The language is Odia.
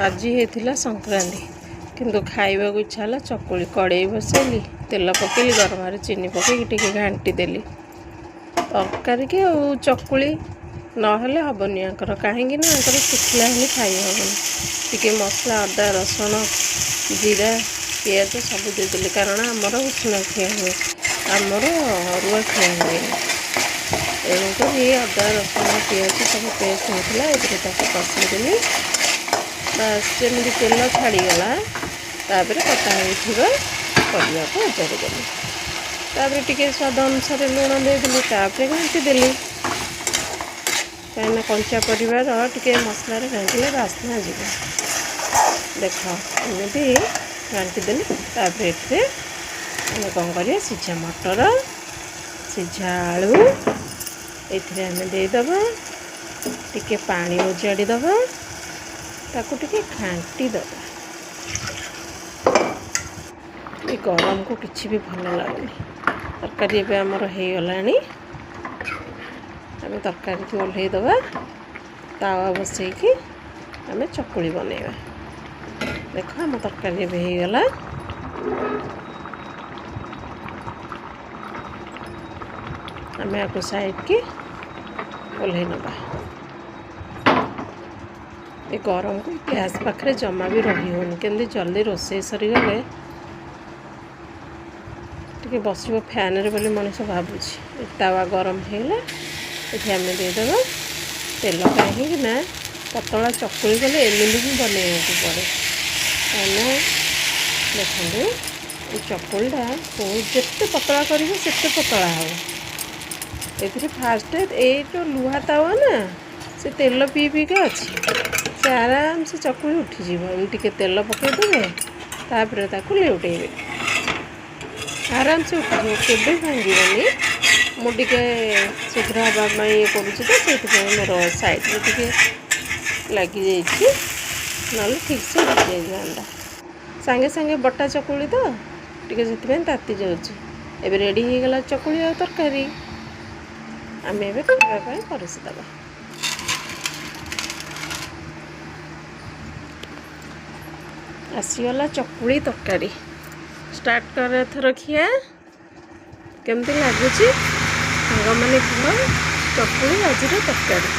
ଆଜି ହେଇଥିଲା ସଂକ୍ରାନ୍ତି, କିନ୍ତୁ ଖାଇବାକୁ ଇଚ୍ଛା ହେଲା ଚକୁଳି। କଡ଼େଇ ବସେଇଲି, ତେଲ ପକେଇଲି, ଗରମରେ ଚିନି ପକେଇକି ଟିକେ ଘାଣ୍ଟି ଦେଲି। ତରକାରୀକି ଆଉ ଚକୁଳି ନହେଲେ ହେବନି ଆଙ୍କର, କାହିଁକି ନା ଆଙ୍କର ଶୁଖିଲା ହେଲେ ଖାଇ ହେବନି। ଟିକେ ମସଲା, ଅଦା, ରସୁଣ, ଜିରା, ପିଆଜ ସବୁ ଦେଇଦେଲି, କାରଣ ଆମର ଉଷୁନା ଖିଆ ହୁଏ, ଆମର ଅରୁଆ ଖିଆ ହୁଏନି। ତେଣୁକରି ଅଦା, ରସୁଣ, ପିଆଜ ସବୁ ପେଷ୍ଟ ହେଇଥିଲା, ଏଥିରେ ତାକୁ କଷେଇଦେଲି। ବାସ୍, ଯେମିତି ତେଲ ଛାଡ଼ିଗଲା, ତାପରେ କଟା ହେଇଥିବା ପରିବାକୁ ଅଜାଡ଼ି ଦେଲି। ତାପରେ ଟିକେ ସ୍ୱାଦ ଅନୁସାରେ ଲୁଣ ଦେଇଦେଲି, ତାପରେ ଘାଣ୍ଟି ଦେଲି, କାହିଁକିନା କଞ୍ଚା ପରିବାର ଟିକେ ମସଲାରେ ଘାଣ୍ଟିଲେ ବାସ୍ନା ଯିବ। ଦେଖ, ଏମିତି ଘାଣ୍ଟି ଦେଲି। ତାପରେ ଏଥିରେ ଆମେ କ'ଣ କରିବା? ସିଝା ମଟର, ସିଝା ଆଳୁ ଏଥିରେ ଆମେ ଦେଇଦେବା। ଟିକେ ପାଣି ଓଜାଡ଼ି ଦେବା, ତାକୁ ଟିକେ ଘାଣ୍ଟି ଦେବା। ଏ ଗରମକୁ କିଛି ବି ଭଲ ଲାଗୁନି। ତରକାରୀ ଏବେ ଆମର ହେଇଗଲାଣି। ଆମେ ତରକାରୀକି ଓହ୍ଲେଇ ଦେବା। ତାୱା ବସେଇକି ଆମେ ଚକୁଳି ବନେଇବା। ଦେଖ, ଆମ ତରକାରୀ ଏବେ ହେଇଗଲା। ଆମେ ଆକୁ ସାଇଡ଼୍କି ଓହ୍ଲେଇ ନେବା। ଏ ଗରମକୁ ଗ୍ୟାସ୍ ପାଖରେ ଜମା ବି ରହି ହେଉନି। କେମିତି ଜଲ୍ଦି ରୋଷେଇ ସରିଗଲେ ଟିକେ ବସିବ ଫ୍ୟାନ୍ରେ ବୋଲି ମଣିଷ ଭାବୁଛି। ତାୱା ଗରମ ହେଇଗଲା, ଏଠି ଆମେ ଦେଇଦେବା ତେଲ, କାହିଁକି ନା ପତଳା ଚକୁଳି କଲେ ଏମିତି ହିଁ ବନେଇବାକୁ ପଡ଼େ। କାହିଁକିନା ଦେଖନ୍ତୁ, ଏ ଚକୁଳିଟା ବହୁତ ଯେତେ ପତଳା କରିବେ ସେତେ ପତଳା ହେବ। ଏଥିରେ ଫାଷ୍ଟ ଏଇ ଯେଉଁ ଲୁହା ତାୱା ନା, ସେ ତେଲ ପିଇ ପିଇକା ଅଛି, ସେ ଆରାମସେ ଚକୁଳି ଉଠିଯିବ। ଏମିତି ଟିକେ ତେଲ ପକାଇଦେବେ, ତାପରେ ତାକୁ ଲେଉଟେଇବେ, ଆରାମସେ ଉଠିଯିବ, କେବେ ଭାଙ୍ଗିବନି। ମୁଁ ଟିକେ ଶୀଘ୍ର ହେବା ପାଇଁ ଇଏ କରୁଛି ତ, ସେଇଥିପାଇଁ ମୋର ସାଇଡ଼୍ରେ ଟିକେ ଲାଗିଯାଇଛି, ନହେଲେ ଠିକ୍ସେ ଉଠିଯାଇଥାନ୍ତା। ସାଙ୍ଗେ ସାଙ୍ଗେ ବଟା ଚକୁଳି ତ ଟିକେ ସେଥିପାଇଁ ତାତି ଯାଉଛି। ଏବେ ରେଡ଼ି ହେଇଗଲା ଚକୁଳି ଆଉ ତରକାରୀ। ଆମେ ଏବେ ଖାଇବା ପାଇଁ ପରସି ଦେବା। ଆସିଗଲା ଚକୁଳି ତରକାରୀ। ଷ୍ଟାର୍ଟ କର ଏଥର ଖିଆ। କେମିତି ଲାଗୁଛି ସାଙ୍ଗମାନେ କୁହ, ଚକୁଳି ଆଜିର ତରକାରୀ।